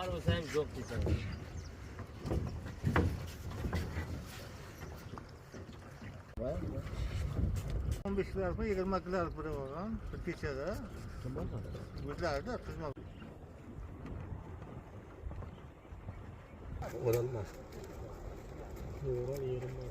Bor bo'lsa ham yo'q desam. Bor. 15 kilolik, 20 kilolik biri bo'lgan bir kechada. O'zlarida tuzma. O'ralmas. Yo'g'ron yerim bor.